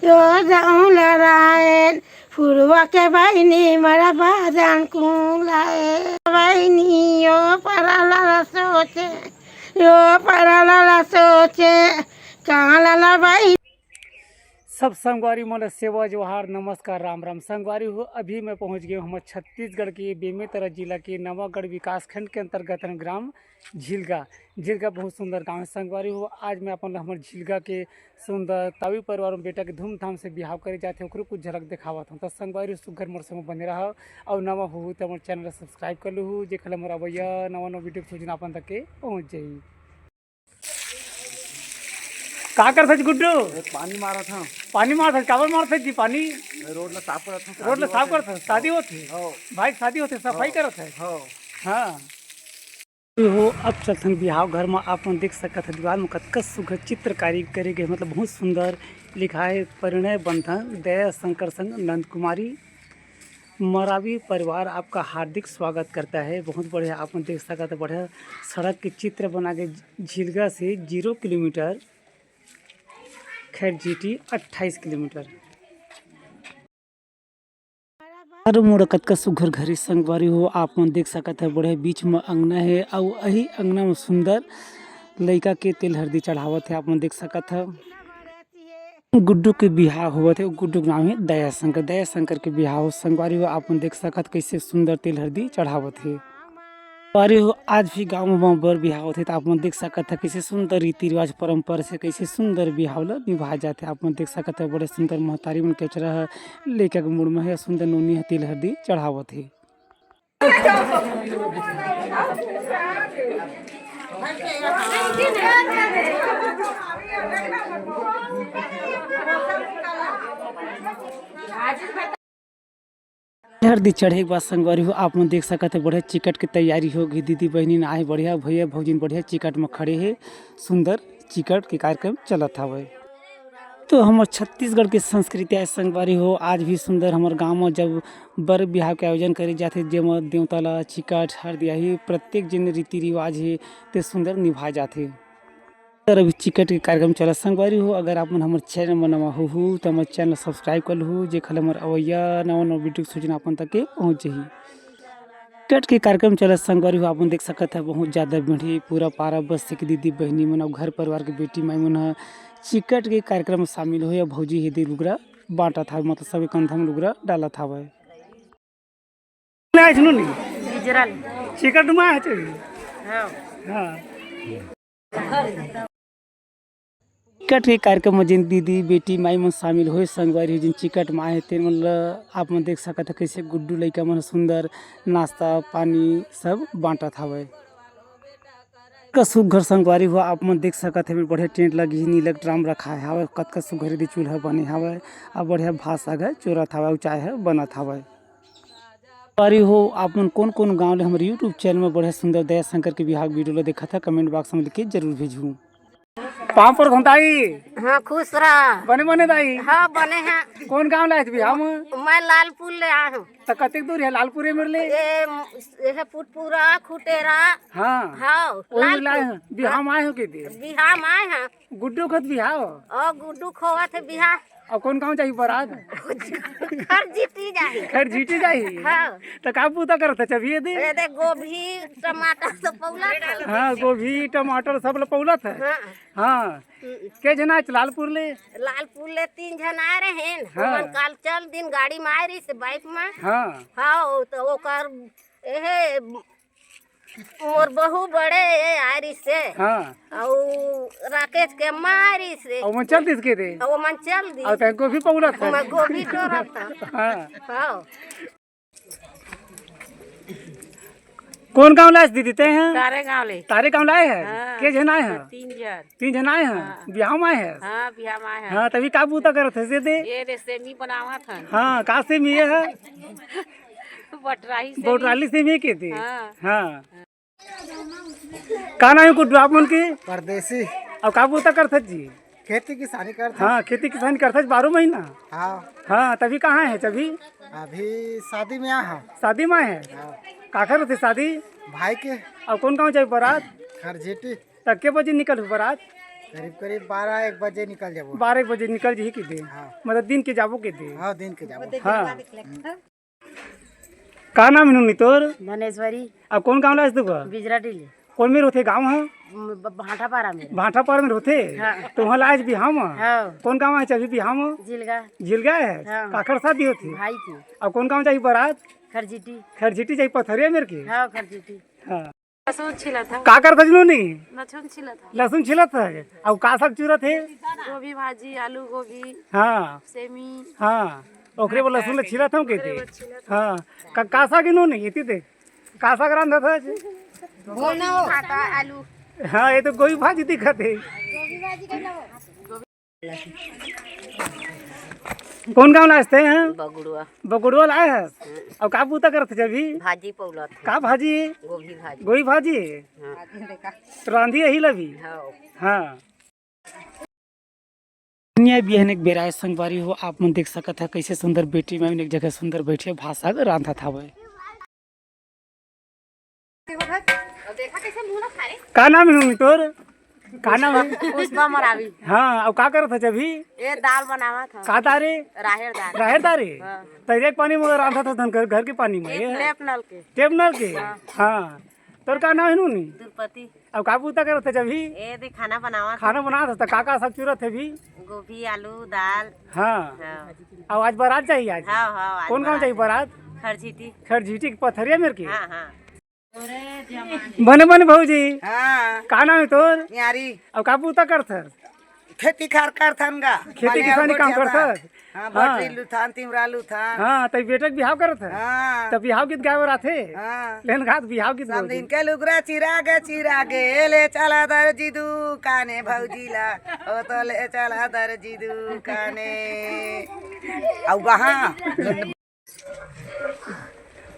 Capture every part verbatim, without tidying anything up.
यो जाऊं लड़ाएन, फुलवा के बहिनी मरा बाजान कुलाए। बहिनी यो पराला ला सोचे, यो पराला ला सोचे, कहाँ लाला बहिनी। सब संगवारी मन ल सेवा जोहार, नमस्कार, राम राम। संगवारी हो, अभी मैं पहुंच गए हूँ हमर छत्तीसगढ़ के बेमेतरा जिला के नवागढ़ विकासखंड के अंतर्गत ग्राम झिलगा। झिलगा बहुत सुंदर गांव है संगवारी हो। आज मैं अपन ल हमर झिलगा के सुंदर तावी परिवार में बेटा के धूमधाम से बिहाव करे जाथे, ओकरो कुछ झलक देखावत हूँ। तो संगवारी हो, सुग्घर मोर संग बने रहव, अउ नवा होहू तो हमर चैनल ला सब्सक्राइब कर लूहू, जेकर ले मोर अवइया नवा नवा वीडियो के सूचना अपन तक के पहुँच जाही। का करथस गुड्डू? ए, पानी मारत हूँ। पानी मारथस? काबर मारथस जी पानी? ए, रोड ला साफ करत हूँ, रोड ला साफ करथस? शादी होत हे? हो। भाई के शादी होत हे, सफाई हो। करत हे? हो। हाँ। हो, अब चलथन बिहाव घर म। आप मन देख सकत ह, दीवार म कतका सुघर चित्रकारी करे गे, मतलब बहुत सुंदर लिखाय हे, परिणय बंधन, दया शंकर संग नंद कुमारी। मरावी परिवार आपका हार्दिक स्वागत करता है। बहुत बढ़िया, आप मन देख सकत ह, बढ़िया सड़क के चित्र बना के झिलगा से जीरो किलोमीटर, खैर जीटी अट्ठाईस किलोमीटर। चारों मुड़ा कतका सुघर घर हे संगवारी हो, आप मन देख सकत ह, बढ़िया बीच म अंगना हे, अउ अही अंगना म सुंदर लइका के तेल हरदी चढ़ावत हे, आप मन देख सकत ह। गुड्डू के बिहाव होवत हे, गुड्डू के नाम हे दया शंकर, दया शंकर के बिहाव संगवारी हो, आप मन देख सकत कइसे सुंदर तेल हरदी चढ़ावत हे। संगवारी हो, आज भी गाँव म बर बिहाव होथे, त आप मन देख सकत ह, कइसे सुंदर रीति रिवाज परंपरा से कइसे सुंदर बिहाव ल निभाए जाथे। आप मन देख सकत ह, बड़े सुंदर महतारी मन के अचरा ह लइका के मुड़ म हे, सुंदर नोनी ह तेल हरदी चढ़ावत हे। हरदी चढ़े के बाद संगवारी हो, आप मन देख सकत ह, बढ़िया चिकट के तैयारी हो गई। दीदी बहिनी न आहे बढ़िया, भैया भौजी न बढ़िया चिकट म खड़े हे, सुंदर चिकट के कार्यक्रम चलत हवय। तो हमर छत्तीसगढ़ के संस्कृति आय संगवारी हो, आज भी सुंदर हमर गांव म जब बर बिहाव के आयोजन करे जाथे, जेमा देवता ला चिकट, हरदी आही, प्रत्येक जेन रीति रिवाज हे, ते सुंदर निभाए जाथे। सर, अभी चिकट के कार्यक्रम चलत संगवारी हो। अगर आप मन हमर चैनल म नवा होहू, त हमर चैनल सब्सक्राइब कर लहू, जेखर ले हमर अवइया नवा नवा वीडियो के सूचना अपन तक के पहुंच जाही। चिकट के कार्यक्रम चलत संगवारी हो, आप मन देख सकत ह, बहुत ज्यादा भीड़ हे, पूरा पारा बस्ती के दीदी बहिनी मन अउ घर परिवार के बेटी माई मन ह चिकट के कार्यक्रम म शामिल होय, अउ भौजी हे दे लुगरा बांटत हवे, मतलब सबके कंधा म लुगरा डालत हवय। ना इसनो नहीं। गुजराल। चिकट मा है चाहिए। हाँ। हाँ। चिकट के कार्यक्रम में जिन दीदी, बेटी, माई मन शामिल होए, संगवारी हो, जिन चिकट मा आए हे, तेन मन ल आप मन देख सकत ह, कइसे गुड्डू लइका मन सुंदर नाश्ता पानी सब बांटत हवय। का सुघर संगवारी हो, आप मन देख सकत हे, बढ़िया टेंट लगी हे, नीला ड्राम रखाए हवय, कतका सुघर एदे चूल्हा बने हवय, अउ बढ़िया भात साग ह चोरत हवय, अउ चाय ह बनत हवय। संगवारी हो, आप मन कोन कोन गांव ले हमर YouTube चैनल में बढ़िया सुंदर दया शंकर के बिहाव वीडियो ल देखत ह, कमेंट बॉक्स में लिख के जरूर भेजहू। पाँव पर धन दाई। हाँ, खुश रह। बने बने दाई। हाँ, बने हैं। कोन गांव ले आए बिहाव में? मैं लालपुर ले आए हूँ। त कतेक दूर है लालपुर मेर ले? ये, ये है पुटपुरा, खुटेरा। हाँ। हाँ, ओही लाए लालपुर। हैं। बिहाव में आए हो के दे? बिहाव में आए हैं। गुड्डू खत बिहाव? ओ, गुड्डू खोवत हे बिहाव। अउ कोन गांव जाही बरात? खरजीटी जाही। खरजीटी जाही? हाँ। त का बूता करत हे चबिये दे? ये दे गोभी, टमाटर सब पौलत हे। हाँ, गोभी, टमाटर सब ल पौलत हे। हाँ। हाँ। हम्म। के झन आए लालपुर ले? लालपुर ले तीन झन आए रहेन। हाँ। ओमन काल चल दिन गाड़ी में आए रहिस बाइक में। हाँ। हाँ, त ओकर एहे मोर बहू बड़े ए आए रिसे। हाँ। अउ राकेश के मारिस रे। अउ मन चल दिस के दे। अउ मन चल दिस। अउ तैं गोभी पौलत हे। मैं गोभी टोरत हूँ। हाँ। हाँ। कोन गांव लाए दीदी तैं ह? तारे गांव ले। तारे गांव लाए हे? हाँ। के झन आए हे? तीन झन। तीन झन आए हे? हाँ। बिहाव में आए हे? हाँ, बिहाव में आए हे। हाँ, तभी का बूता करत हे से दे? ये रे सेमी बनावत हन। हाँ, का सेमी ये हे? बटराही सेमी। बटराली सेमी के दे? हाँ। हाँ। का नाम हे गुड्डू आप मन के? परदेसी। अउ का बूता करथस जी? खेती किसानी करथस। हाँ, खेती किसानी करथस बारह महीना? हाँ। हाँ, तभी कहाँ हे अभी? अभी शादी में आए हन। शादी में हे? हाँ। काखर होथे शादी? भाई के। अउ कोन गांव जाही बरात? खरजीटी। त के बजे निकलहू बरात? करीब करीब बारह एक बजे निकल जाबो। बारह एक बजे निकल जही कहिथे। हाँ। मतलब दिन के जाबो कहिथे। हाँ, दिन के जाबो। हाँ। का नाम हे नोनी तोर? धनेश्वरी। अउ कोन गाँव ले आइस तू का? बिजरा टीली। कोन मेर होथे गाँव ह? म-, ब-, भाटापारा मेर। भाटापारा मेर होथे? हाँ। त उहाँ ले आइस बिहाव म? हाँ। कोन गाँव हे अभी बिहाव म? झिलगा। झिलगा हे? हाँ। काकर शादी होथे? भाई के। अउ कोन गाँव जाही बरात? खरझिटी। खरझिटी जाही पथरिया मेर के? हाँ, खरझिटी। हाँ। लहसुन छिलत हन। का करत हस नोनी? लहसुन छिलत हन। लहसुन छिलत हस? अउ का साग चुरत हे? गोभी भाजी, आलू गोभी, हाँ। सेमी। हाँ, ओकरे बर लहसुन ल छिलत हन कहिथे। ओकरे बर छिलत हन। हाँ, का, का साग हे नोनी? एती देख। का साग रांधत हस? भाटा, आलू। हाँ, ये तो गोभी भाजी दिखत हे। गोभी भाजी कइसे हो? कोन गाँव ले आइस तैं? बगुड़वा। बगुड़वा ले आए हस? हम्म। अउ का बूता करत हस अभी? भाजी पउलत हन। का भाजी? गोभी भाजी। गोभी भाजी? हाँ। त रांधी एही ल अभी? हाँ। हाँ। दुनिया बिहान एक बेर आए संगवारी हो, आप मन देख सकत हव कइसे सुंदर बेटी मन एक जगह सुंदर बइठे भात साग रांधत हवय। का नाम हे मम्मी तोर? का नाम हे? पुष्पा मरावी। हाँ, अउ का करत हस अभी? ए, दाल बनावत हन। का दाल रे? राहेर दाल। राहेर दाल रे? हाँ। त एक पानी म रांधत हस घर, घर के पानी म? ए, टेप नल के। टेप नल के? हाँ। हाँ। तोर का नाम हे नोनी? दुर्पति। अउ का बूता करत हस अभी? ए, दे खाना बनावत हन। खाना बनावत हस, त का का साग चुरत हस अभी? गोभी, आलू, दाल। हाँ। हाँ। अउ आज बरात जाही आज? हाँ, हाँ, आज कोन गाँव बरात जाही जाही। बरात? खरझिटी। खरझिटी के पथरिया मेर के? हाँ, हाँ। बने बने भौजी। हाँ। का नाम हे तोर? प्यारी। अउ का बूता करथस? खेती खार करथन गा। खेती बने किसानी अउ काम गोठिया करथस? हाँ, हाँ। बटरी लुथान, तिमरा लुथान। हाँ, त बेटा के बिहाव करथस? हाँ। त बिहाव गीत गाए बर आथे? हाँ। लेन गा त बिहाव गीत समधिन भौजी। के लुगरा चिरा गे, चिरा गे, ले चला दर्जी दुकाने भौजी ला, ओ तो ले चला दर्जी दुकाने। अउ वहाँ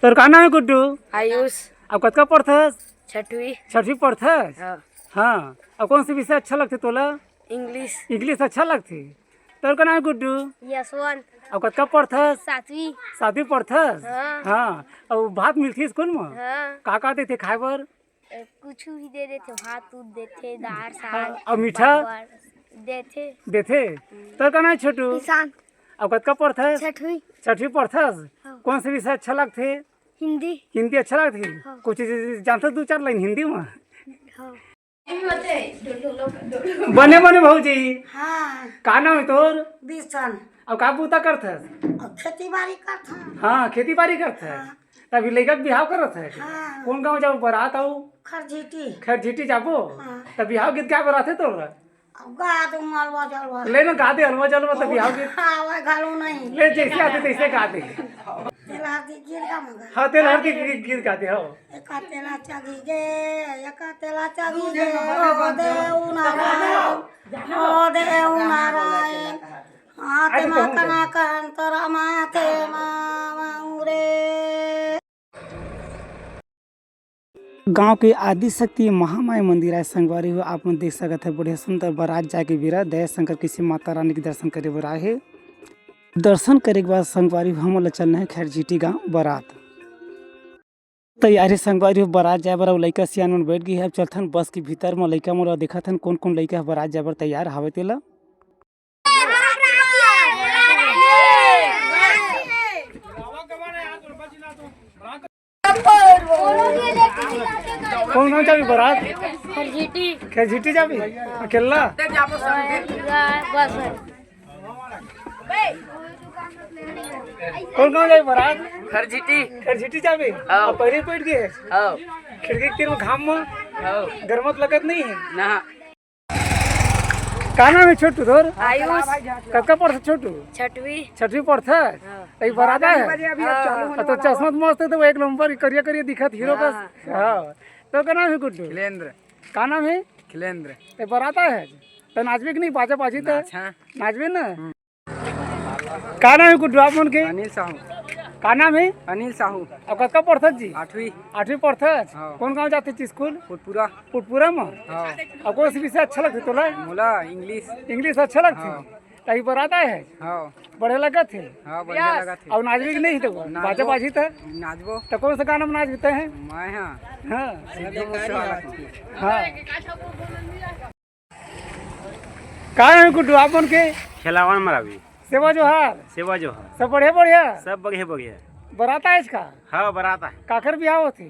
तोर का नाम हे गुड्डू? आयुष। अउ कतका पढ़थस? छठवीं। छठवीं पढ़थस? हाँ। हाँ। अउ कोन से विषय अच्छा लगथे तोला? English। English अच्छा लगथे। तोर का नाम हे गुड्डू? यशवंत। अउ कतका पढ़थस? सातवीं। सातवीं पढ़थस? हाँ। हाँ। अउ भात मिलथे स्कूल म? हाँ। का का देथे खाए बर? ए, कुछु भी दे देथे, भात उत देथे, दार, हाँ, साग, अउ मीठा? पापड़ देथे। देथे। हम्म। तोर का नाम हे छोटू? ईशान। अउ कतका पढ़थस? छठवीं। छठवीं पढ़थस? हाँ। कोन से विषय अच्छा लगथे? हिंदी। हिंदी अच्छा लगथे? हाँ। कुछ जानथस दू चार लाइन हिंदी म? हाँ। बने बने भौजी। हाँ। का नाम हे तोर? बिसन। अउ का बूता करथस? अउ खेती बाड़ी करथन। हाँ, खेती बाड़ी करथस। हाँ। त अभी लइका के बिहाव करत हस? हाँ। कोन गाँव जाबो बरात अउ? खरझिटी। खरझिटी जाबो? हाँ। त बिहाव गीत गाए बर आथे तोला? अब गा दूँ अलवा जलवा। ले ना, गा दे अलवा जलवा त बिहाव गीत। हाँ, वह घलो नहीं। ले, जइसे आथे तइसे गा दे। तेल हरदी गीत गा मगर। हाँ, तेल हरदी गीत, गीत गा दे, हाँ। एका तेला चघी गे, एका तेला चघी गे, ओ देव नारायण, ओ देव नारायण। हाँ, ते मा कना कहन तोरा माथे मा माऊ रे। गांव के आदिशक्ति महामाई मंदिर आय संगवारी हो, आप मन देख सकत हे बढ़िया सुंदर बरात जाए के बेरा दया शंकर कइसे माता रानी के दर्शन करे बर आए हे। दर्शन करे के बाद संगवारी हो, हमन ला चलना हे खैरझिटी गांव बरात। तैयारी संगवारी हो, बरात जाए बर अउ लइका सियान मन बैठ गे हे। अब चलथन बस के भीतर म, लइका मन ला देखत हन कोन कोन लइका ह बरात जाए बर तैयार हावे तेला। कोन गांव जाबे बरात? खैरझिटी। खैरझिटी जाबे? अकेला? बस है। कोन गांव जाबे बरात? खैरझिटी। खैरझिटी जाबे? हाँ। अब पहिली पहुंच गए? हाँ। खिड़की के तीर में घाम में? हाँ। गरमत लगत नहीं है? ना। का नाम हे छोटू तोर? आयुष। कतका पढ़थस छोटू? छठवीं। छठवीं पढ़थस? हाँ। त ई बरात आय हे? हाँ। अ, तो चश्मा तो मस्त हे, तो एक नंबर करिया करिया दिखत हीरो कस। हाँ। हाँ। तोर का नाम हे गुड्डू? खिलेंद्र। का नाम हे? खिलेंद्र। ए बरात आय हे? त नाचबे कि नहीं? बाजा बाजी त। नाच, हाँ। नाचबे ना? हम्म। का नाम हे गुड्डू आप मन के? अनिल साहू। का नाम हे? अनिल साहू। अउ कतका पढ़थस जी? आठवीं। आठवीं पढ़थस? हाँ। कोन गांव जाथस स्कूल? पुटपुरा। पुटपुरा म? हाँ। अउ कोन से विषय अच्छा लगथे तोला? मोला English। English अच्छा लगथे? हाँ। त ई बरात आय हे? हाँ। बढ़िया लगत हे? हाँ, बढ़िया लगत हे। अउ नाचबे कि नहीं तो? नाचबो। बाजा बाजी त? नाचबो। त कोन से गाना म नाचबे तैं? मैं हाँ। हाँ। सिद्धू मूसेवाला के। हाँ। का नाम गुड्डू आप मन के? खेलावन मरावी। सेवा जोहार। सेवा जोहार। सब बढ़िया बढ़िया? सब बढ़िया बढ़िया। बरात आय का? हाँ, बरात आय। काकर बिहाव होथे?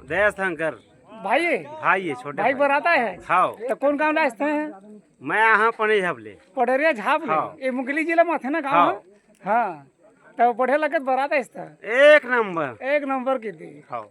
दया शंकर। भाई है? भाई है, छोटे भाई भाई। बरात आय हे? हाँ। तो कौन गाँव ले आए हस? मैं यहाँ पड़ेरिया झाप ले। पड़ेरिया झाप ले? हाँ। ये मुंगेली जिला में थे ना गाँव हाँ। में? हाँ। तो बढ़िया लगत बरात आय हे? एक नंबर। एक नंबर की थी। हाँ।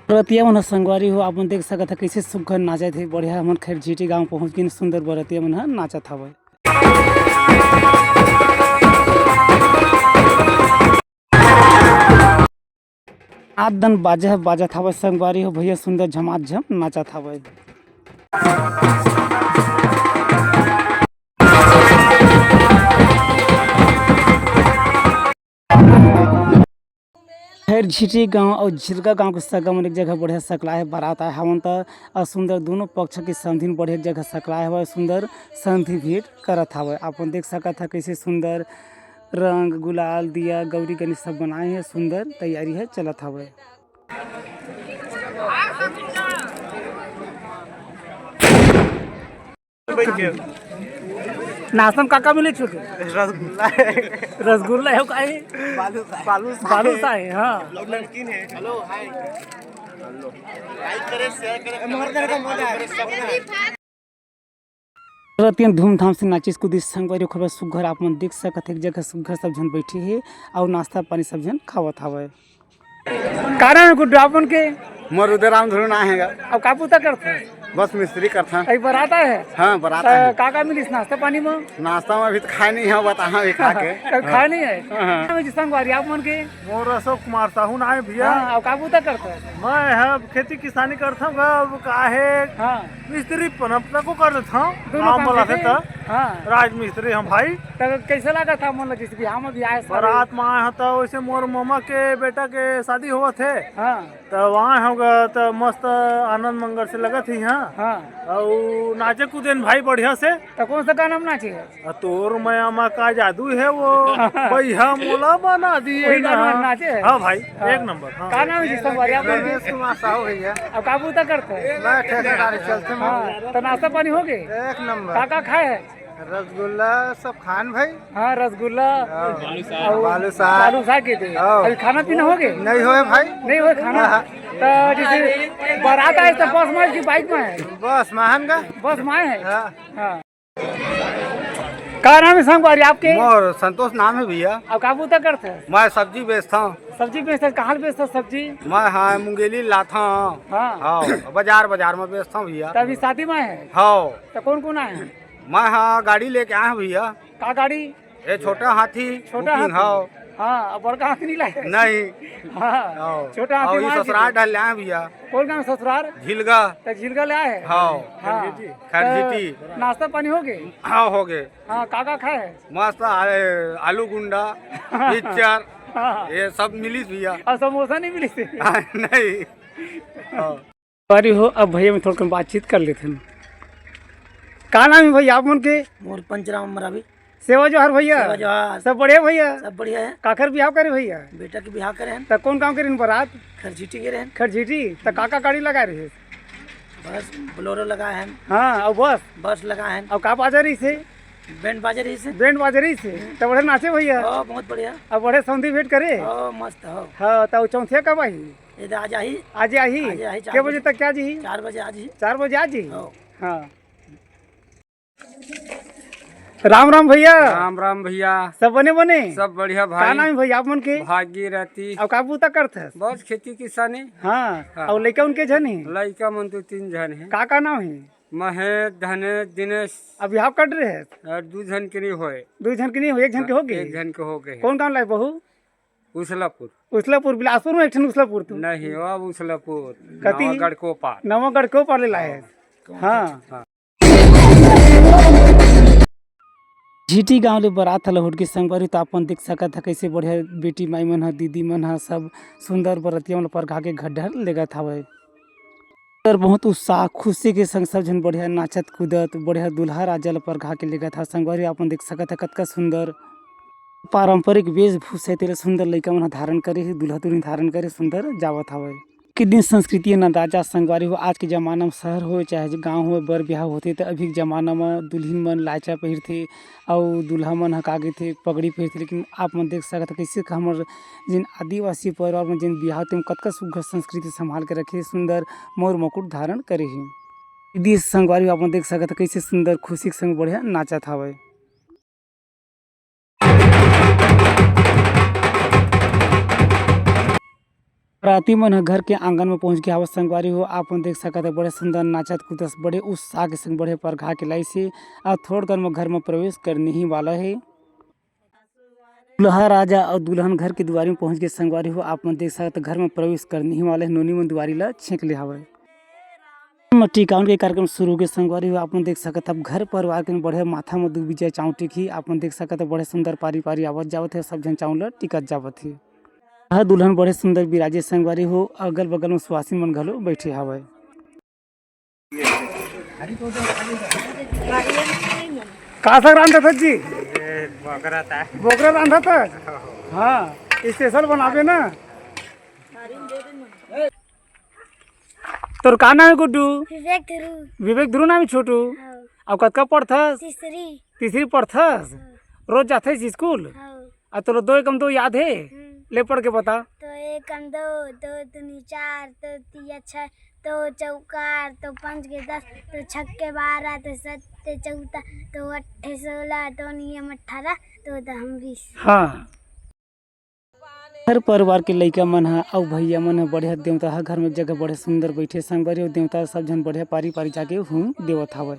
बरतिया मन ह संगवारी हो, आप मन देख सकत ह, कइसे सुग्घर नाचत हे। बढ़िया, हमन खैरझिटी गांव पहुंच गेन। सुंदर बरतिया मन ह नाचत हवय। आदन बाजा ह बाजत हवय, संगवारी हो, भैया सुंदर झमाझम नाचत हवय। खैरझिटी गांव अउ झिलका गांव के सगा मन एक जगह बढ़िया सकलाय हे, बरात आय हवन त अउ सुंदर दोनों पक्ष के समधिन बढ़िया एक जगह सकलाय हवय, सुंदर संधि भेंट करत हवय। आप मन देख सकत ह कइसे सुंदर रंग गुलाल दिया गौरी गणेश सब बनाए हे, सुंदर तैयारी ह चलत हवय। नाश्ता में का का मिले छोटे? रसगुल्ला है। रसगुल्ला है, का है? बालूशाही। बालूशाही। बालूशाही, हाँ। नमकीन है। हेलो, हाय। लाइक करें, शेयर करें, कमेंट करें, मजा आए। रतियन धूमधाम से नाचिस कुदिस संगवारी, खूब सुग्घर आप मन देख सकत हे, एक जगह सुग्घर सब झन बैठे हे अउ नाश्ता पानी सब झन खावत हवय। का नाम हे गुड्डू आप मन के? मोर उदयराम धुरू नाम हे गा। अब का बुता करथस? बस मिस्त्री करथन। अभी बरात आय हे? हाँ, बरात आय हे। का का मिलिस नाश्ता पानी में? नाश्ता में अभी तो खाए नहीं हे, बताहा अभी खा के। अभी खाए नहीं हे? हाँ, हाँ। नाम हे जी संगवारी आप मन के? मोर अशोक कुमार साहू नाम हे भैया। हाँ, अब का बुता करथस? मैं ह खेती किसानी करथंव गा, अब का हे हाँ। मिस्त्री पन अपना को कर देथंव। दोनों काम काम बोला थे करथे? त हाँ। राज मिस्त्री हम भाई। त कैसे लागत हे मन ला, जैसे बिहाव में भी आए सारे? बरात में आए हंव त वैसे मोर ममा के बेटा के शादी होवत हे। हाँ। त वहाँ हो गा त मस्त आनंद मंगल से लगत हे यहाँ। हाँ। अउ नाचे कूदे न भाई बढ़िया से। त कौन सा गाना में नाचे हे? आ, तोर मया मा का जादू हे वो, भैया मोला बना दिए वही गाना ना। नाचे हे? हाँ भाई, हाँ। एक नंबर, हाँ। का नाम हे जी संगवारी आप लोग? रमेश कुमार साहू भैया। अब का बुता करथो? मैं ठेकेदारी चलथे मैं। हाँ, त नाश्ता पानी हो गे? एक नंबर। का का खाए हे? रसगुल्ला सब खान भाई। हाँ, रसगुल्ला। हाँ। अउ बालूशाह। बालूशाह के दे। हाँ। अभी खाना पीना हो गे? नहीं होए भाई। नहीं होए खाना? हाँ। त जैसे बरात आए त बस में कि बाइक में हे? बस में हन गा। बस में हे? हाँ। हाँ। का नाम हे संगवारी आपके? मोर संतोष नाम हे भैया। अब का बुता करथे? मैं सब्जी बेचथंव। सब्जी बेचथस? कहाँ ले बेचथस सब्जी? मैं हाँ मुंगेली लाथंव। हाँ। हाँ, बाजार, बाजार में बेचथंव भैया। त अभी शादी में हे? हाँ। त कौन कौन आए हे? मैं हाँ गाड़ी लेके आए हंव भैया। का गाड़ी? ये छोटा हाथी। छोटा booking हाथी। हाँ। हाँ, अब बड़का हाथी नहीं लाए? नहीं। हाँ, हाँ। छोटा हाथी अउ ये मार ससुराल के। डाल ले आए हंव भैया। कौन गाँव ससुराल? झिलगा। त झिलगा ले आए हे? हाँ। हाँ। खैरझिटी। त नाश्ता पानी हो गे? हाँ, हो गे। हाँ, का का खाए हे? मस्त, अरे, आलू गुंडा, मिक्सचर, हाँ। ये सब मिलिस भैया। अउ समोसा नहीं मिलिस? हाँ, नहीं। हाँ। अरे हो, अब भैया में थोड़ा कन बातचीत कर लेथन। का नाम हे भैया आप मन के? मोर पंचराम मरावी। सेवा जोहार भैया। सेवा जोहार। सब बढ़िया भैया? सब बढ़िया हे। काकर बिहाव करे भैया? बेटा के बिहाव करे हन। त कौन गाँव के रहिन बरात? खैरझिटी के रहिन। खैरझिटी। त का का गाड़ी लगाए रहे? बस बोलेरो लगाए हन। हाँ, अउ बस? बस लगाए हन। अउ का बाजा रहिसे? बैंड बाजा रहिसे। बैंड बाजा रहिसे। हम्म। त बढ़िया नाचे भैया? हाँ, बहुत बढ़िया। अउ बढ़िया समधी भेंट करे? हाँ, मस्त हो। हाँ, त चौथिया कब आही? ये तो आज आही। आज आही? आज आही, चार के बजे बजे। तक क्या जी? चार बजे आज ही। चार बजे आज ही? हाँ। हाँ। राम राम भैया। राम राम भैया। सब बने बने? सब बढ़िया का भाई। नाम हे भैया आप मन के? भागीरथी। अउ का बुता करथस? बस खेती किसानी। हाँ। हाँ। अउ लइका उनके झन हे? लइका मन तो तीन झन हे। का का नाम हे? महेश, धनेश, दिनेश। अब बिहाव कर रहे हे? अउ दू झन के नहीं होए। दू झन के नहीं होए, एक झन के हो गे? एक झन के हो गे हे। कौन गाँव लाए बहू? उसलापुर। उसलापुर, बिलासपुर में एक ठन उसलापुर तो। नहीं, अब उसलापुर। कति? नवागढ़ के ओ पार। नवागढ़ के ओ पार ले लाए हे। हाँ। हाँ। झिटी गांव ले बरात ह लहुट के संगवारी, त आप मन देख सकत ह, कइसे बढ़िया बेटी माई मन ह, दीदी मन ह, सब सुंदर बरतिया मन ल परघा के घर डहर लेगत हवय। और बहुत उत्साह, खुशी के संग सब झन बढ़िया नाचत कूदत, बढ़िया दूल्हा राजा ल परघा के लेगत ह। संगवारी, आप मन देख सकत ह, कतका सुंदर। पारंपरिक वेशभूषा हे, तेला सुंदर लइका मन ह धारण करे हे, दूल्हा दुल्हिन धारण करे सुंदर जावत हवय। के दिन संस्कृति अन्नदाता संगवारी हो, आज के जमाना म शहर होय चाहे गांव होय, बर बिहाव होथे, त अभी के जमाना म दुल्हिन मन लायचा पहिरथे अउ दूल्हा मन ह का कहिथे, पगड़ी पहिरथे। लेकिन आप मन देख सकत ह, कइसे हमर जेन आदिवासी परिवार म जेन बिहाव होथे, तेन कतका सुघ्घर संस्कृति संभाल के रखे, सुंदर मौर मुकुट धारण करे हे। दीदी संगवारी हो, आप मन देख सकत ह, कइसे सुंदर खुशी के संग बढ़िया नाचत हवय। बराती मन ह घर के आंगन म पहुंच गे हावय संगवारी हो, आप मन देख सकत ह, बड़े सुंदर नाचत कूदत, बड़े उत्साह के संग, बड़े परघा के लाइस हे। अउ थोड़ कन म घर म प्रवेश करने ही वाला हे। दूल्हा राजा अउ दुल्हन घर के दुवारी म पहुंच गे संगवारी हो, आप मन देख सकत ह, घर म प्रवेश करने ही वाला हे। नोनी मन दुवारी ल छेंक ले हावय। म टीकावन के कार्यक्रम शुरू होगे संगवारी हो, आप मन देख सकत ह, घर परिवार के बढ़िया माथा म दू बीजा चांउर टिकही। आप मन देख सकत ह, बड़े सुंदर पारी पारी आवत जावत हे, सब झन चांउर ल टिकत जावत हे। ह दुल्हन बड़े सुंदर बिराजे संगवारी हो, अगल बगल म सुवासिन मन घलो बइठे हावय। का साग रांधत हस जी? बोकरा रांधत हस? हाँ, स्पेशल बनाबे ना। तोर का नाम हे गुड्डू? विवेक ध्रुव। विवेक ध्रुव नाम हे छोटू। हाँ। अउ कतका पढ़थस? तीसरी। तीसरी पढ़थस? हाँ। रोज जाथस स्कूल? हाँ। अउ तोला दो एकम दो याद हे? हम्म। ले पढ़ के बता। तो एकम दो, दो दूनी चार, दो तिया छः, दो चौका आठ, दो पाँच के दस, दो छक्के बारह, दो सत्ते चौदह, दो अट्ठे सोलह, दो नियम अट्ठारह, दो दहम बीस। हाँ। हर परिवार के लइका मन ह अउ भइया मन ह बढ़िया देवता ह घर में जगह बढ़िया सुंदर बइठे संगवारी अउ देवता सब झन बढ़िया पारी पारी जाके हूँ देवत हवय।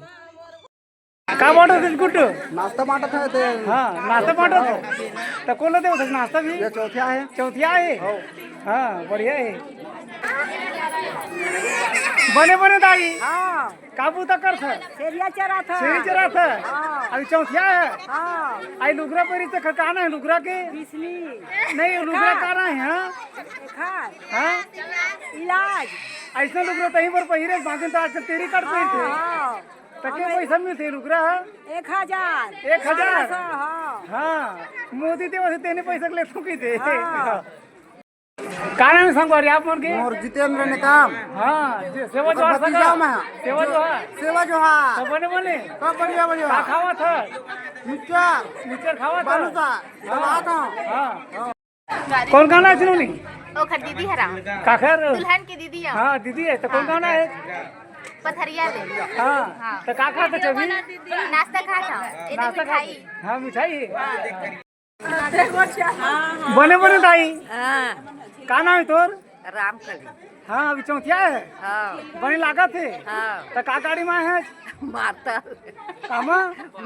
का बांटत हस गुड्डू? नाश्ता बांटत हे ते। हाँ, नाश्ता बांटत हे। त कोन ल देवत हस नाश्ता भी? ये चौथिया हे। चौथिया हे? हाँ। हाँ, बढ़िया हे। बने बने दाई। हाँ। का बूता करथस? छेरिया चराथस। छेरी चराथस? हाँ। अभी चौथिया हे? हाँ। अई लुगरा पहिरिस ते का नाम हे लुगरा के? बिसनी। नहीं, लुगरा का नाम हे, हाँ? एखर। हाँ? इलाज। अइसने लुगरा तहीं बर पहिरे, बाकी त आजकल टेरी कट पहिरथे। हाँ, हाँ। त के पैसा मिलथे लुगरा? एक हजार। एक हजार? बारह सौ, हाँ। हाँ, मोदी देवत हे तेने पैसा लेथों कहिथे। हाँ। का नाम हे संगवारी आप मन के? मोर जितेंद्र नेताम। हाँ, जे सेवा ओकर जोहार भतीजा सगा। मैं। सेवा जोहार। सेवा जोहार। सब बने बने? सब बढ़िया, बढ़िया। का खावत हस? मिक्सचर। मिक्सचर खावत हस? बालूशाह। हाँ। खावत हूँ। हाँ। कोन गाँव ले आए हस नोनी? ओखर दीदी हरंव। काखर? दुल्हन के दीदी हरंव। हाँ, दीदी हे, त कोन गाँव ले आए हस? पथरिया ले। हाँ, हाँ। त का खात हस अभी? नाश्ता खात हंव। एदे नाश्ता खात मिठाई। हस? हाँ, मिठाई हे। हाँ। बने बने दाई। हाँ। का नाम हे तोर? रामकली। हाँ, अभी चौथिया हे? हाँ। बने लागत हे? हाँ। त का गाड़ी म आए हस? मारता। कामा?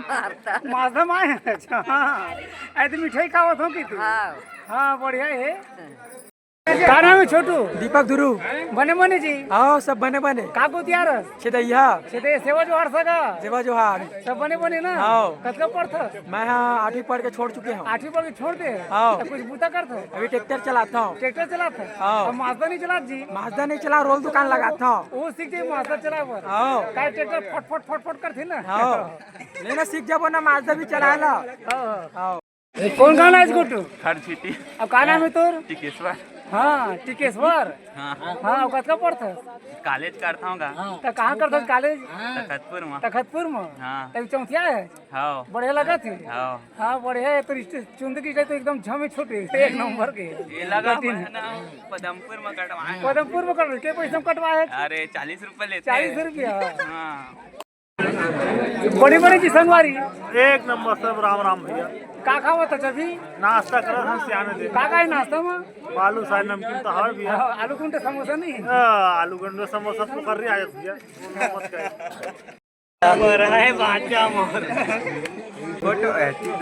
मारता। मारता म आए हस? हाँ। अई त मिठाई खावत हंव कहिथे। हाँ। हाँ, बढ़िया हे। का नाम हे छोटू? दीपक ध्रुव। बने बने जी? हाँ, सब बने बने। का गोतियार हस? छेदैया। छेदैया, सेवा जोहार सगा। सेवा जोहार। सब बने बने ना? हाँ। कतका पढ़थस? मैं हाँ आठवीं पढ़ के छोड़ चुके हंव। आठवीं पढ़ के छोड़ दे? हाँ। त कुछ बूता करथस? अभी ट्रैक्टर चलात हंव। ट्रैक्टर चलाथस? हाँ। अब माजदा नहीं चलात जी? माजदा नहीं चला, रोल दुकान लगात हंव। ओ सीख जाही माजदा चलाए बर। हाँ। का ट्रैक्टर फट फट फट फट करथे ना? हाँ। लेना सीख जाबो ना माजदा भी चलाए ला। हाँ, हाँ। हाँ। कोन गाँव ले आए हस गुड्डू? खरछीटी। अउ का नाम हे तोर? टिकेश्वर। हाँ, टिकेश्वर। हाँ। हाँ, अउ कतका पढ़थस? कॉलेज करथंव गा। त कहाँ करथस कॉलेज? तखतपुर म। तखतपुर म? हाँ। त अभी चौथिया हस? हाँ। बढ़िया लागत हे? हाँ। हाँ, बढ़िया हे। तोर चुंदी के तो एकदम झमे छोटे, एक नंबर के। ये लगा कटिन। मैं ना पदमपुर म कटवाए हंव। पदमपुर म कटवाए, के पैसा म कटवाए हस? अरे, चालीस रुपया लेथे। चालीस रुपया? हाँ। बड़े बड़े जी संगवारी। एक नंबर सब राम राम भैया। का खावत हस अभी? नाश्ता करत हन सियाने दे। का का हे नाश्ता म? बालूशाही नमकीन तो हवे भैया। हाँ, आलू गुंडा समोसा नहीं? हाँ, आलू गुंडा समोसा तो कर रही आयत भैया। मत कहे।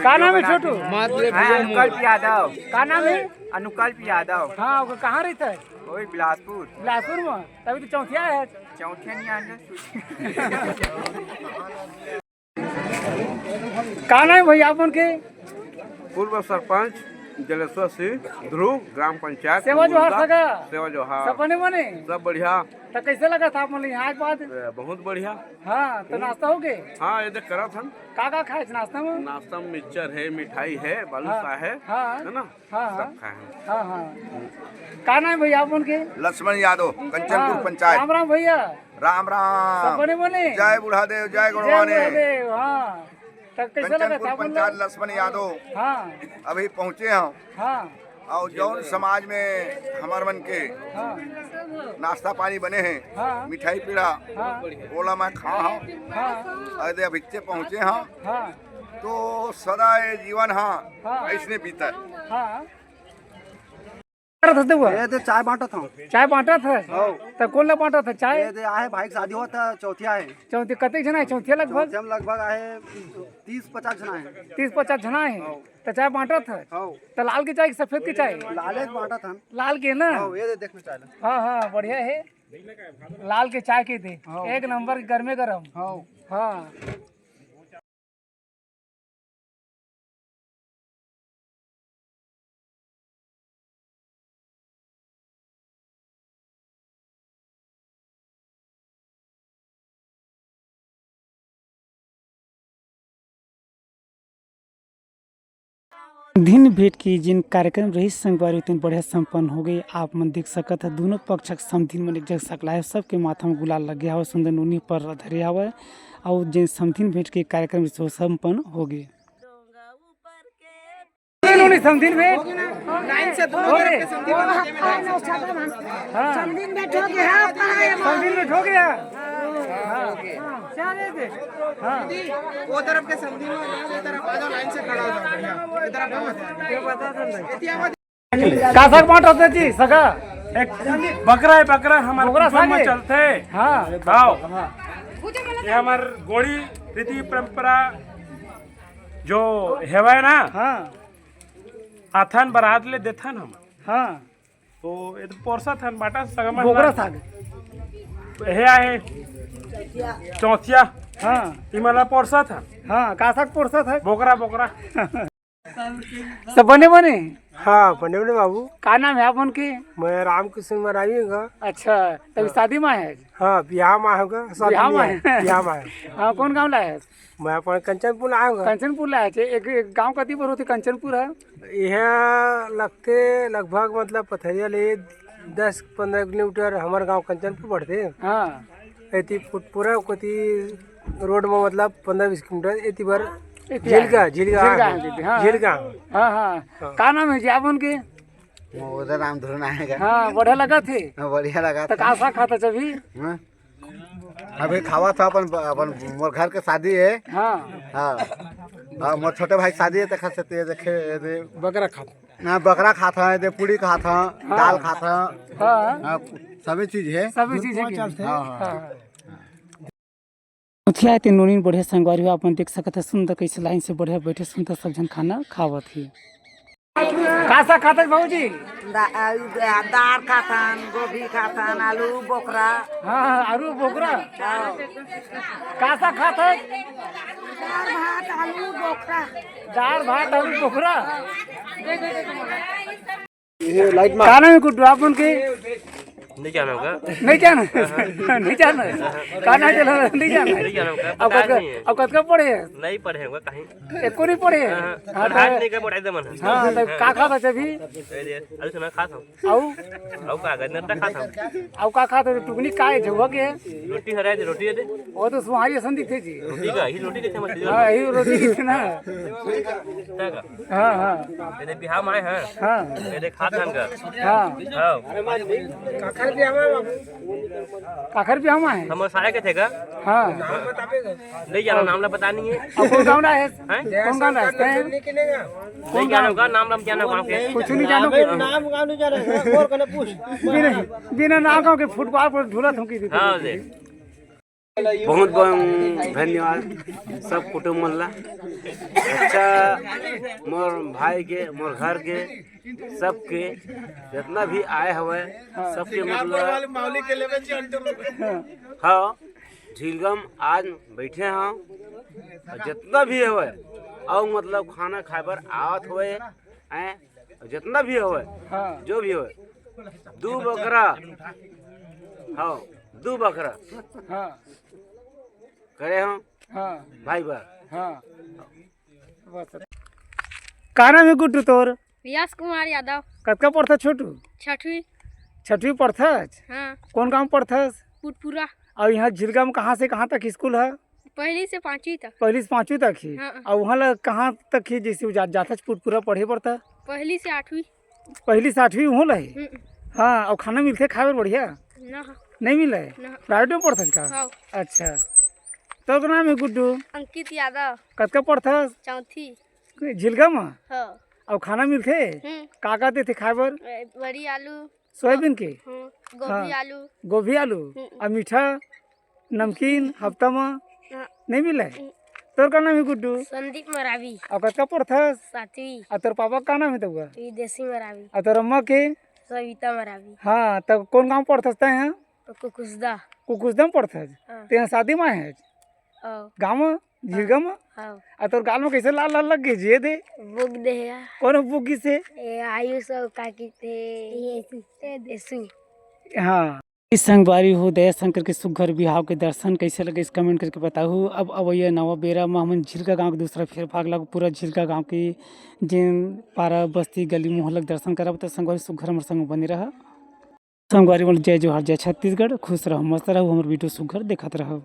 का नाम हे छोटू? मैं अनुकल्प यादव। का नाम हे? अनुकल्प यादव। हाँ, वो कहाँ रहता है? वही बिलासपुर। बिलासपुर में? तभी तो चौथिया है। चौथिया नहीं आने। का नाम हे भैया आप मन के? पूर्व सरपंच जलेश्वर सिंह, ध्रुव, ग्राम पंचायत सेवा जोहार मुंडा। सगा। सेवा जोहार। सब बने बने? सब बढ़िया। त कैसे लगत हे आप मन ल यहाँ आए के बाद? ए, बहुत बढ़िया। हाँ, त नाश्ता हो गे? हाँ, ये देख करत हन। का का खाए नाश्ता में? नाश्ता में मिक्सचर है, मिठाई है, बालूशाह है, हाँ। है ना? हाँ, हाँ। सब खाए हन। हाँ, हाँ। का नाम हे भैया आप मन के? लक्ष्मण यादव, कंचनपुर हाँ, पंचायत। राम राम भैया। राम राम। सब बने बने? जय बूढ़ा देव, जय जय गौड़वाने। बूढ़ा देव, हाँ। त कैसे लगत हे कंचनपुर आप मन पंचायत ल? लक्ष्मण यादव। हाँ। अभी पहुँचे हन। हाँ। अउ जौन समाज में हमर मन के हाँ। नाश्ता पानी बने हे, हाँ। मिठाई पीड़ा, हाँ। ओला मैं खा हूँ। हाँ। अरे अभी पहुँचे हूँ। हाँ। तो सदा ये जीवन हाँ, हाँ। ऐसने बीता। हाँ। बांटत हस ते हुआ? ये तो चाय बांटत हूँ। चाय बांटत हस? हाँ। त कोन ला बांटत हस चाय? ये दे आहे भाई के शादी होत हे, चौथिया हे। चौथी कतेक झन हे चौथिया लगभग? चौथिया में लगभग आहे तीस पचास झन हे। तीस पचास झन हे? हाँ। त चाय बांटत हस? हाँ। त लाल के चाय कि सफेद के चाय? लाले के बांटत हन। लाल के ना? हाँ, ये दे देख ना चाय ला। हाँ, हाँ, बढ़िया हे। लाल के चाय के दे। हाँ। एक नंबर के गरमे गरम। हाँ। हाँ। समधिन भेंट के जेन कार्यक्रम रहिस संगवारी, तेन बढ़िया संपन्न हो गे। आप मन देख सकत ह, दूनों पक्ष के समधिन मन एक जगह सकलाए, सबके माथा में गुलाल लगे हवय, सुंदर नोनी पर धरे हवय, अउ जेन समधिन भेंट के कार्यक्रम रहिस, वो संपन्न हो गे। नोनी समधिन भेंट लाइन से दोनों हो तरफ गे। के समधिन बना के मिला। हाँ। समधिन भेंट हो गया, आप कहाँ है? समधिन भेंट हो गया। हाँ। हाँ। वो तरफ के समधिन हो, ये तरफ आ जाओ, लाइन से खड़ा हो जाओ, बढ़िया। ये तरफ आओ। ये बता दो ना। का साग बांटत हस जी, सगा? एक बकरा हे, बकरा हमर बोकरा कुटुंब साग में हे? चलथे। हाँ। हाँ। ये हमर गोंड़ी रीति परंपरा जो हेवय ना, हाँ। आथन बरात ले देथन हम। हाँ। तो ये तो पोरसा थन बाटा सगा मन बोकरा ला। साग। हे आहे चौथिया। हाँ। इमला पोरसा थन। हाँ, का साग पोरसा था? बोकरा, बोकरा। सब बने बने? हाँ, बने बने बाबू। का नाम हे आप मन के? मैं रामकृष्ण मरावी हूँ। अच्छा, तभी शादी में आए हैं? हाँ, बिहाव में आए हूँ, शादी बिहाव में में आए। बिहाव में आए। हाँ, कौन गाँव ला है? मैं अपन कंचनपुर आए हूँ। कंचनपुर ला है, एक, एक गाँव कति पर होते कंचनपुर है? यह लगते लगभग मतलब पथरिया ले दस पन्द्रह किलोमीटर हमर गाँव कंचनपुर पड़ते। हाँ। एती फुटपुरा कोती रोड में मतलब पन्द्रह बीस किलोमीटर एती बर एती झिलका, है। झिलका झिलका आगे। आगे, हाँ। झिलका। हाँ, हाँ। हाँ। का नाम है जी आप मन के? मोर राम धुन आएगा। हाँ, बढ़िया लगा थे। हाँ, बढ़िया लगा तो था। का साग खाता अभी? हाँ? अभी खावा था अपन, अपन मोर घर के शादी है। हाँ। हाँ। हाँ, मोर छोटे भाई के शादी है तो खा सकते हैं, देखे, ये दे। बकरा खाता। हाँ, बकरा खाता है, दे पूड़ी खाता, हाँ। दाल खाता। हाँ। हाँ, सभी चीज है। सभी चीज है कि? हाँ, हाँ। हाँ। मुखिया ते नोनी बढ़िया संगवारी हो, आप मन देख सकत ह, सुंदर कैसे लाइन से बढ़िया बैठे, सुंदर सब झन खाना खावत हे। का साग खात हस बाबूजी? दा-, आ, दा-, दार खाथन, गोभी खाथन, आलू, बोकरा। हाँ, हाँ, आलू, बोकरा। हाँ। का साग खात हस? दार भात, आलू, बोकरा। दार भात, आलू, बोकरा। ये लाइट मार। का नाम है गुड्डू आप मन के? नहीं जाना होगा। नहीं जाना? नहीं जाना? का नाम चला नहीं जाना? नहीं जाना होगा, अब पता कतका, नहीं है। अब कतका पढ़े हैं? नहीं पढ़े होगा कहीं। एको नहीं पढ़े हैं? हाँ, हाँ, हाँ, तो आज नहीं का पढ़ाई दे मन है। हाँ, तो का खात हस अभी? अरे, अरे सुना खात हूँ। आऊ? आऊ का, गन्ना तक खात हूँ। आऊ का खात हस? टुकनी का है, झुआ के है? रोटी हरा है, रोटी दे। वो तो सुहारी असन दिखते जी। रोटी का, ही रोटी देखे मत। हाँ, ही रोटी दिखते ना। तक। हाँ, हाँ। एदे बिहाव में आए हैं। हाँ। एदे खात हन का। हाँ। हाँ। काखर बिहाव में आए हैं? हमर सारे के थे का? हाँ। नहीं जाना, नाम ला पता नहीं है। अब कौन गाँव ला है? हैं? कौन गाँव ला है? नहीं जाना होगा, नाम ला जाना गाँव के। कुछ नहीं जानो के। नाम गाँव नहीं जाना, और कने पूछ। बिना, बिना नाम गाँव के फुटबॉल पर ढूलत हूँ कि हाँ, दे। बहुत बहुत धन्यवाद सब कुटुंब मन ला। अच्छा, मोर भाई के, मोर घर के, सबके, जितना भी आए हवय, सबके मतलब हाँ, झिलगम आज बैठे हव, अउ जितना भी हवय, अउ मतलब खाना खाए बर आवत हवय, हैं, जितना भी होवे, हाँ। जो भी होवे, दू बकरा, हाँ, दू बकरा हाँ। करे हम हाँ। भाई बा। हाँ। बस। का नाम हे गुड्डू तोर? यश कुमार यादव। कतका पढ़थस छोटू? छठवीं। छठवीं पढ़थस? हाँ। कौन गांव पढ़थस? पुटपुरा। अउ इहाँ झिलगा म कहाँ से कहाँ तक स्कूल हे? पहली से पाँचवीं तक। पहली से पाँचवीं तक ही? हाँ। अउ उहाँ ल कहाँ तक ही, जैसे जा-, जाथस पुटपुरा पढ़े बर त? पहली से आठवीं। पहली से आठवीं उहाँ ल ही? हम्म। हाँ, अउ खाना मिलथे खाए बर बढ़िया? ना। नहीं मिले? ना। प्राइवेट में पढ़थस का? हाँ। अच्छा। तोर का नाम हे गुड्डू? अंकित यादव। कतका पढ़थस? चौथी। झिलगा म? हाँ। अउ खाना मिलथे? हम्म। का का देथे खाए बर? ए, बड़ी आलू। सोयाबीन के? हम्म, गोभी हाँ। आलू। गोभी आलू? हम्म। अउ मीठा? नमकीन? हफ्ता म? हाँ। नहीं मिले? हम्म। तोर का नाम हे गुड्डू? संदीप मरावी। अउ कतका पढ़थस? सातवीं। अउ तोर पापा का नाम हे तउका? विदेशी मरावी। अउ तोर अम्मा के? सविता मरावी। हाँ, तब कौन गांव पढ़थस तैं ह? कुकुसदा। कुकुसदा म पढ़थस? हाँ। तैं शादी म आए हस? हाँ। गांव म? झिलगा म? हाँ। अउ तोर गाल म कैसे लाल लाल लग गे जी दे? बुक दे हे। कौन बुक गिस हे? ए, आयुष अउ का किथे? येसु। येसु। हाँ। इस संगवारी हो, दया शंकर के सुघर बिहाव के दर्शन कैसे लगे, इस कमेंट करके बताहू। अब अवैया नवा बेरा म हमन झिलगा गांव के दूसरा फेर भाग लागू, पूरा झिलगा गांव के जेन पारा, बस्ती, गली, मोहल्ला के दर्शन करब। त संगवारी सुघर हमर संग बने रहा। संगवारी मन जय जोहार, जय छत्तीसगढ़, खुश रहू, मस्त रहू, हमर वीडियो सुघर देखत रहू।